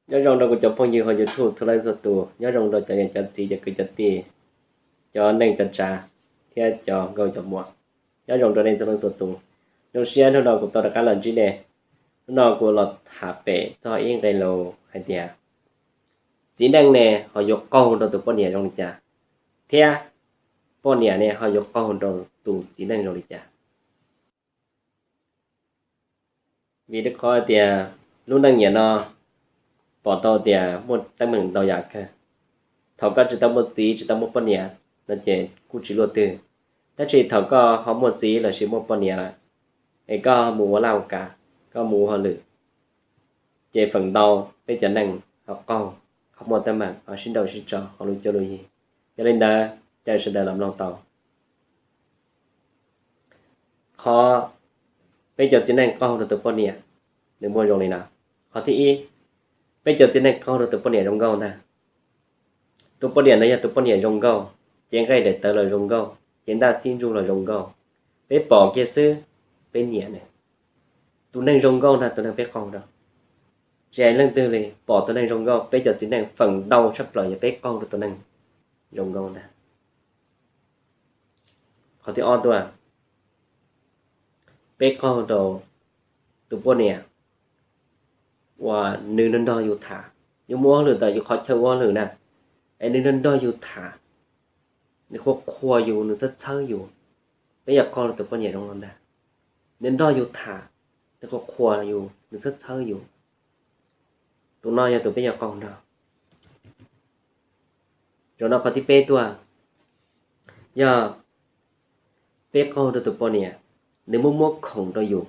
Nyob zoo rau kuv cov phooj ywg hauv YouTube txhua leej txhua tus, nyob zoo rau cov niam cov txiv, cov kwv cov tij, cov neej cov tsav, thiab cov nkauj cov muam. Nyob zoo rau nej txhua leej txhua tus. Zoo siab hnub no kuv tau rov qab los ntsib nej. Hnub no kuv los tham pem txog ib nqe lus hais tias txiv neej ne ho yuav qaug rau tus poj niam zoo li cas, thiab poj niam ne ho yuav qaug rau tus txiv neej zoo li cas. Vim rau qhov tias lub neej niam no pom tau tias muaj teeb meem ntau yam kawg. Thaum koj tsis tau muaj txiv tsis tau muaj poj niam no ces kuj tsis luaj twg, tab sis thaum koj ho muaj txiv lossis muaj poj niam lawm, es koj mus ua laj ua kam, koj mus ua hauj lwm, ces feem ntau peb cov neej ho qaug, ho muaj teeb meem, ho sib nrauj sib tso hauv lub cuab lub yig. Yog li ntawd caw sawv daws los mloog tau. Qhov peb cov txiv neej qaug rau tus poj niam, nws muaj zoo li no. Qhov thib ib, peb cov txiv neej qaug rau tus poj niam zoo nkauj ntag. Tus poj niam ntawd yog tus poj niam zoo nkauj, cev nqaij daim tawv los zoo nkauj, cev ntaj xib ntsuj los zoo nkauj, peb pom kiag xwb peb nyiam nws. Tus neeg zoo nkauj ntag tus neeg peb qaug rau. Tsis hais leej twg li, pom tus neeg zoo nkauj, peb cov txiv neej feem ntau tshaj plaws yog peb qaug rau tus neeg zoo nkauj ntag. Qhov thib ob tuaj, peb qaug rau tus poj niam uas nws nrog nrog yus tham, yus muaj ua hauj lwm ntawm yus qhov chaw ua hauj lwm na, es nws nrog nrog yus tham, nws qhuas qhuas yus, nws txhawb txhawb yus, peb yog qaug rau tus poj niam zoo nkauj ntag. Nws nrog yus tham, nws qhuas qhuas yus, nws txhawb txhawb yus, tus no yog tus peb yog qaug nrog. Zaum no qhov thib peb tuaj, yog peb qaug rau tus poj niam, nws muab muab khoom rau yus.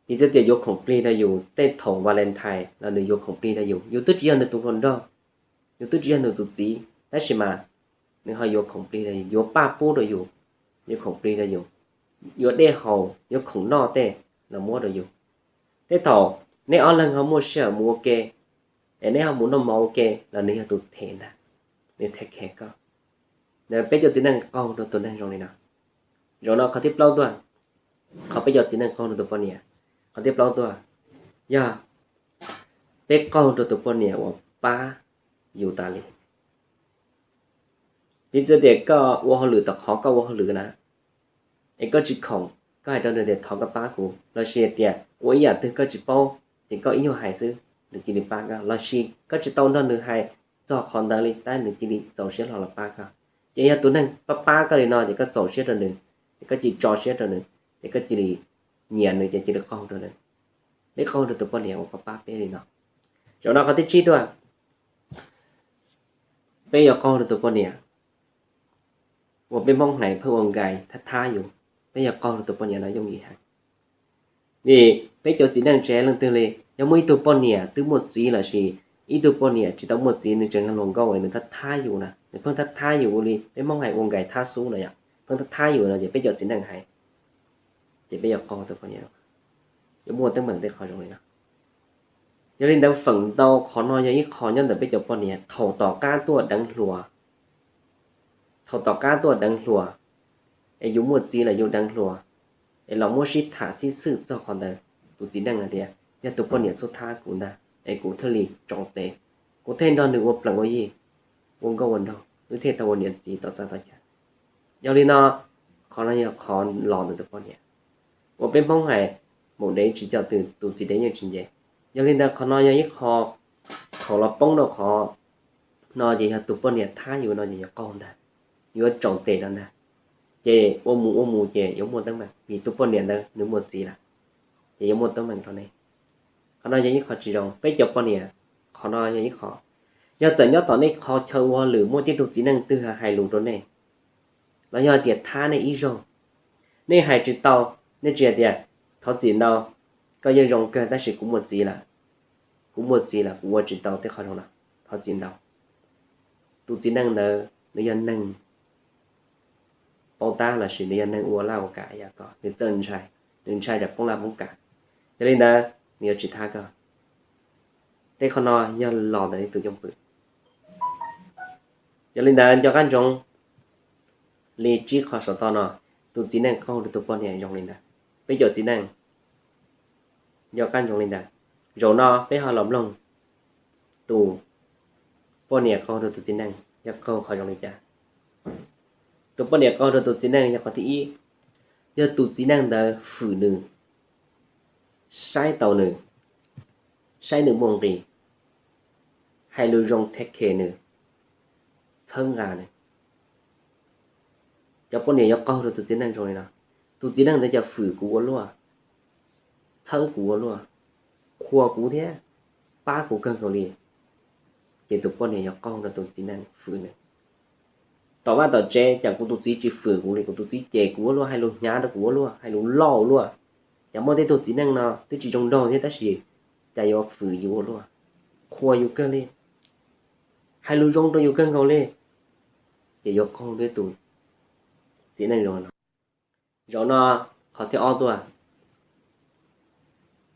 Piv txwv tias yuav khoom plig rau yus, tej thaum Valentine los nws yuav khoom plig rau yus. Yus twb tsis yog nws tus hluas nraug, yus twb tsis yog nws tus txiv, tab sis mas nws ho yuav khoom plig rau yus, yuav paj pub rau yus, yuav khoom plig rau yus, yuav dej haus, yuav khoom noj tej los muab rau yus. Tej thaum neb ob leeg ho muaj sij hawm mus ua ke, es neb ho mus noj mov ua ke los nws yog tus them ntag, nws them khe koj. Peb cov txiv neej qaug rau tus neeg zoo li no. Zaum no qhov thib plaub tuaj, qhov peb cov txiv neej qaug rau tus poj niam, qhov thib plaub tuaj, yog peb qaug rau tus poj niam uas pab yus tas li. Piv txwv tias koj ua hauj lwm tom qhov koj ua hauj lwm na, es koj tsis khoom, koj hais rau nws tias thov koj pab kuv, lossis tias ua ib yam twg koj tsis paub, ces koj ib nyuag hais xwb nws cia li pab koj, lossis koj tsis tau nrog nws hais txog qhov ntawd li tab nws cia li txaus siab hlo los pab koj. Ces yog tus neeg pab pab koj li no ces koj txaus siab rau nws, ces koj cia li tso siab rau nws, ces koj cia li nyiam nws ces cia li qaug rau nws. Peb qaug rau tus poj niam uas pab pab peb li no. Zaum no qhov thib tsib tuaj, peb yuav qaug rau tus poj niam uas peb Hmoob hais pheej ua nkais thab thab yus, peb yuav qaug rau tus poj niam no yooj yim heev. Vim peb cov txiv neej tsis hais leej twg li, yog muaj ib tug poj niam twb muaj txiv lossis ib tug poj niam tsis tau muaj txiv nws tseem yog hluas nkauj es nws thab thab yus na, nws pheej thab thab yus ua li peb Hmoob hais ua nkais thab xub no yom, pheej thab thab yus no ces peb cov txiv neej hais, ces peb yuav qaug tus poj niam, yuav muaj teeb meem tej qhov zoo li no. Yog li ntawd feem ntau qhov no yog ib qho nyob ntawm peb cov poj niam thaum tom qab tuaj deev hluas, thaum tom qab tuaj deev hluas, es yus muaj txiv los yus deev hluas, es los muab sib tham sib xwm txog qhov ntawd, tus txiv neej hais tias yog tus poj niam xub thab kuv ntag es kuv thiaj li tso tes, kuv thiaj nrog nws ua plees ua yi, ua nkauj ua nraug, wb thiaj tau ua niam txiv tau txawj tau chaw. Yog li no, qhov no yog qhov los ntawm tus poj niam uas peb Hmoob hais, maum dev tsis coj twm, tus txiv dev yeej tsis nce. Yog li ntawd qhov no yog ib qho, thaum los poob rau qhov no ces yog tus poj niam thab yus no ces yuav qaug ntag, yuav tsaus tes rau ntag. Ces ua mus ua mus ces yuav muaj teeb meem vim tus poj niam ntawd nws muaj txiv lawm, ces yuav muaj teeb meem rau nej. Qhov no yog ib qho tsis zoo, peb cov poj niam, qhov no yog ib qho. Yog txawm nyob tom nej qhov chaw ua hauj lwm muaj tib tug txiv neej twg hais lus rau nej, los yog hais tias thab nej ib zaug, nej hais tsis tau, nej tsis hais tias thov txim ntau, koj yeej zoo kawg tab sis kuv muaj txiv lawm, kuv muaj txiv lawm kuv ua tsis tau tej qhov zoo no, thov txim ntau. Tus txiv neej ntawd nws yog neeg paub tab lossis nws yog neeg ua laj ua kam yam kom nws txawj ntshai, nws ntshai tsam poob laj poob kam. Yog li ntawd nws yuav tsis thab koj. Tej qhov no yog los ntawm ib tus cwj pwm. Yog li ntawd nco qab ntsoov li tsib qho saum toj no, tus txiv neej qaug rau tus poj niam zoo li ntawd. Peb cov txiv neej nco qab ntsoov li ntawd. Zaum no peb ho los mloog tus poj niam qaug rau tus txiv neej yog qaug qhov zoo li cas. Tus poj niam qaug rau tus txiv neej yog qhov thib ib, yog tus txiv neej ntawd fwm nws, saib taus nws, saib nws muaj nqis, hais lus zoo take care nws, txhawb nqa nws. Cov poj niam yuav qaug rau tus txiv neej zoo li no. Tus txiv neej ntawd cov fwm kuv ua luaj, txhawb kuv ua luaj, qhuas kuv thiab pab kuv kawg nkaus li. Ces tus poj niam yuav qaug rau tus txiv neej fwm nws. Tom vaj tom tsev cas kuv tus txiv tsis fwm kuv li, kuv tus txiv cem kuv ua luaj, hais lus hnyav rau kuv ua luaj, hais lus loj ua luaj. Cas muaj tej tug txiv neej no twb tsis zoo nraug thiab tab sis cas yuav fwm yus ua luaj, qhuas yus kawg li, hais lus zoo rau yus kawg nkaus li. Ces yuav qaug rau tus txiv neej zoo no. Zaum no qhov thib ob tuaj,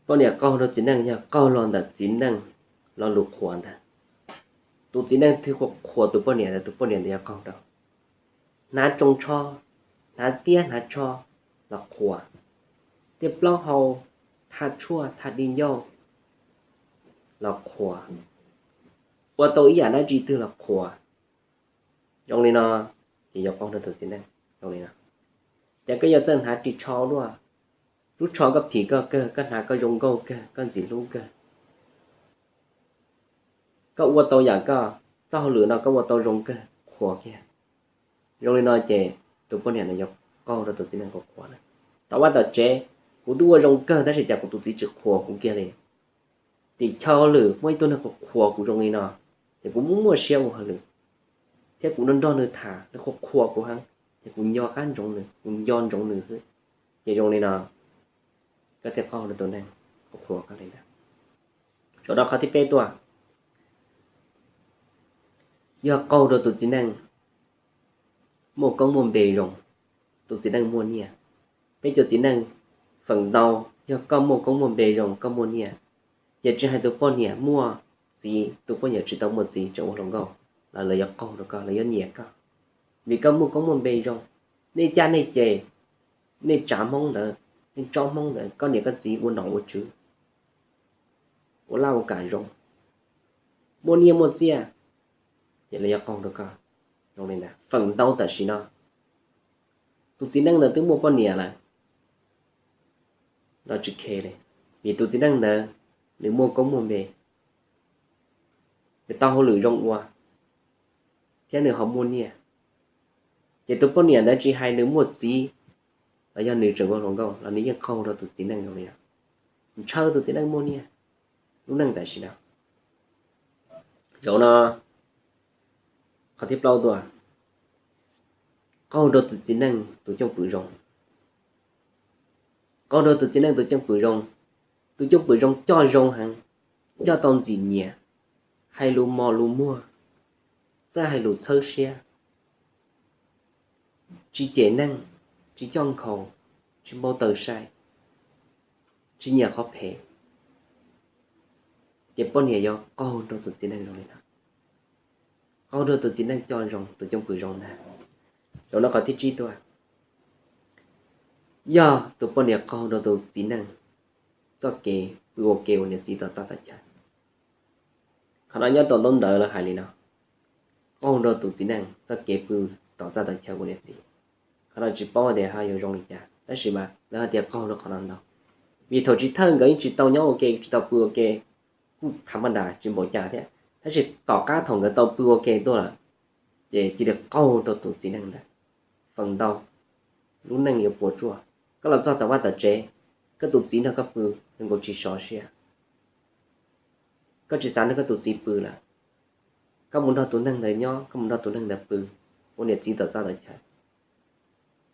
poj niam qaug rau txiv neej yog qaug los ntawm txiv neej lo lus qhuas ntag. Tus txiv neej twb qhuas tus poj niam ntawd, tus poj niam ntawd yuav qaug rau. Hnav tsoo tsho, hnav tiab hnav tsho los qhuas, tiaj plaub hau, thaj tshuaj thaj dib ncauj los qhuas, ua tau ib yam dab tsi twg los qhuas. Zoo li no ces yuav qaug rau tus txiv neej zoo li no. Ces koj yuav txawj hnav ris tsho luaj, lub tsho koj phim koj kawg, koj hnav koj zoo nkauj kawg, koj ntxim hlub kawg, koj ua tau yam koj, txoj hauj lwm no koj ua tau zoo kawg, qhuas kiag. Zoo li no ces tus poj niam no yuav qaug rau tus txiv neej qhuas qhuas na. Tom vaj tom tsev, kuv twb ua zoo kawg tab sis cas kuv tus txiv tsis qhuas kuv kiag li. Tim chaw hauj lwm muaj ib tug neeg qhuas qhuas kuv zoo li no, ces kuv muaj muaj siab ua hauj lwm, thiab kuv nrog nrog nws tham, nws qhuas qhuas kuv heev, ces kuv nco qab ntsoov nws, kuv nco ntsoov nws xwb. Ces zoo li no koj thiaj qaug rau tus neeg qhuas qhuas koj li ntawd. Zaum no qhov thib peb tuaj, yog qaug rau tus txiv neej muaj koob muaj npe zoo, tus txiv neej muaj nyiaj. Peb cov txiv neej feem ntau, yog koj muaj koob muaj npe zoo, koj muaj nyiaj, ces tsis hais tus poj niam muaj txiv, tus poj niam tsis tau muaj txiv tseem ua hluas nkauj los lawv yuav qaug rau koj, lawv yuav nyiam koj, vim koj muaj koob muaj npe zoo. Nej caj nej ces, nej tsav hmoob ntawd, nej tsob hmoob ntawd, koj niam koj txiv ua nom ua tswv, ua laj ua kam zoo, muaj nyiaj muaj txiaj, ces lawv yuav qaug rau koj zoo li ntawd. Feem ntau tam sim no tus txiv neej ntawd twb muaj poj niam lawm los tsis khe li, vim tus txiv neej ntawd nws muaj koob muaj npe, nws tau hauj lwm zoo ua, thiab nws ho muaj nyiaj. Ces tus poj niam ntawd tsis hais nws muaj txiv los yog nws tseem ua hluas nkauj los nws yeej qaug rau tus txiv neej zoo li no, ntshaw tus txiv neej muaj nyiaj. Lub neej tam sim no, zaum no qhov thib plaub tuaj, qaug rau tus txiv neej tus cwj pwm zoo. Qaug rau tus txiv neej tus cwj pwm zoo. Tus cwj pwm zoo coj zoo heev, coj tau ntxim nyiam, hais lus mos lus muag, txawj hais lus txhawb siab, tsis cem neeg, tsis coj nkhaus, tsis npau taws sai, tsis nyiam qhov phem. Ces poj niam yuav qaug rau tus txiv neej zoo li no, qaug rau tus txiv neej coj zoo, tus cwj pwm zoo ntag. Zaum no qhov thib tsib tuaj, yog tus poj niam qaug rau tus txiv neej txoj kev pw ua ke ua niam txiv tom txaj tom chaw. Qhov no nyob rau ntaub ntawv lawv hais li no, qaug rau tus txiv neej txoj kev pw tom txaj tom chaw ua niam txiv. Qhov no tsis paub tias ho yuav zoo li cas tab sis mas lawv hais tias qaug rau qhov no ntau, vim thaum chiv thawj nkawd yeej tsis tau nyob ua ke, tsis tau pw ua ke, kuj tham maj das tsis npaum cas thiab, tab sis tom qab thaum nkawd tau pw ua ke tuaj lawm, ces cia li qaug rau tus txiv neej ntawd. Feem ntau lub neej yuav puas tsuaj, koj los txog tom vaj tom tsev, koj tus txiv nrog koj pw, nws nkaus tsis sov siab. Koj tsis xav nrog koj tus txiv pw lawm, koj mus nrog tus neeg ntawd nyob, koj mus nrog tus neeg ntawd pw ua niam txiv tom txaj tom chaw,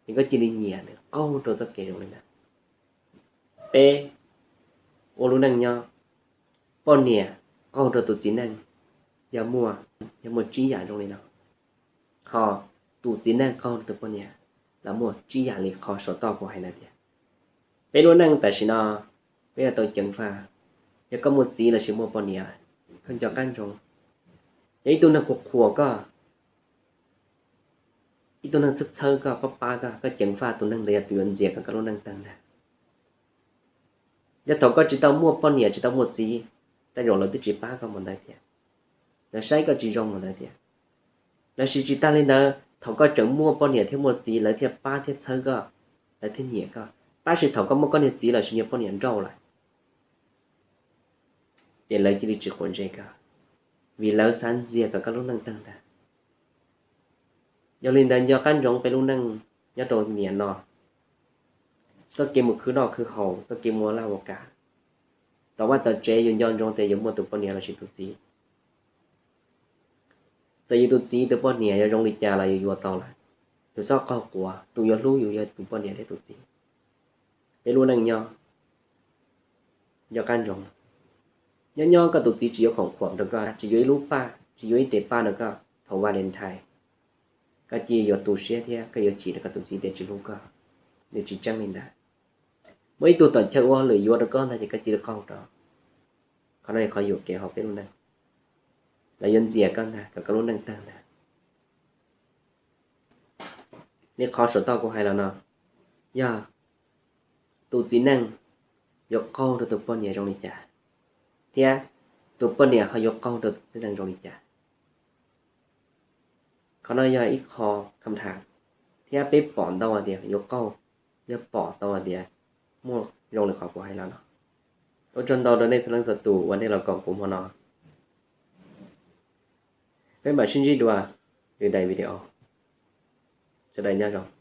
es koj cia li nyiam nws, qaug rau txoj kev zoo li ntawd. Peb ua lub neej nyob, poj niam qaug rau tus txiv neej yog muaj, yog muaj tsib yam zoo li no, ho tus txiv neej qaug rau tus poj niam los muaj tsib yam li qhov saum toj kuv hais ntawd tias, peb lub neej tam sim no peb yuav tau ceev faj. Yog koj muaj txiv lossis muaj poj niam, koj nco qab ntsoov, yog ib tug neeg qhuas qhuas koj, ib tug neeg txhawb txhawb koj, pab pab koj, koj ceev faj, tus neeg ntawd yog tus yuav ntxias koj, koj lub neej tag ntag. Yog thaum koj tsis tau muaj poj niam tsis tau muaj txiv, tej zaum lawv twb tsis pab koj mus ntawd thiab, lawv saib koj tsis zoo mus ntawd thiab. Lossis tsis tag li ntawd, thaum koj tseem muaj poj niam thiab muaj txiv lawv thiaj pab thiab txhawb koj, lawv thiaj nyiam koj. Tab sis thaum koj muaj koj niag txiv lossis niag poj niam nrauj lawm, ces lawv cia li tsis quav ntsej koj, vim lawv xav ntxias kom koj lub neej tawg ntag. Yog li ntawd nco qab ntsoov peb lub neej nyob rau niaj no, txoj kev mus khwv noj khwv haus, txoj kev mus ua laj ua kam, tom vaj tom tsev yus nco ntsoov tias yuav muaj tus poj niam lossis tus txiv. Txawm yus tus txiv tus poj niam yuav zoo li cas los yus yuav tau lawm, yus txhob qaug quav, tus yuav hlub yus yog tus poj niam thiab tus txiv. Peb lub neej nyob, nco qab ntsoov, nyob nyob koj tus txiv tsis yuav khoom khuam rau koj, tsis yuav ib lub paj, tsis yuav ib tes paj rau koj thaum Valentine, koj cia yuav tu siab thiab koj yuav chim rau koj tus txiv tias tsis hlub koj. Nws tsis tseeb li ntawd. Muaj ib tug tom chaw ua hauj lwm yuav rau koj ntag ces koj cia li qaug rau. Qhov no yog qhov yuam kev hauv peb lub neej. Lawv yuav ntxias koj ntag kom koj lub neej tawg ntag. Li qhov saum toj kuv hais los no, yog tus txiv neej yuav qaug rau tus poj niam zoo li cas, thiab tus poj niam ho yuav qaug rau tus txiv neej zoo li cas. Qhov no yog ib qho kham tham, thiab peb pom ntau tias yuav qaug, yog pom tau tias muaj zoo li qhov kuv hais los no. Ua tsaug ntau rau nej txhua leej txhua tus uas nej los koom kuv hmo no. Peb mam sib ntsib dua lwm daim video. Sawv daws nyob zoo.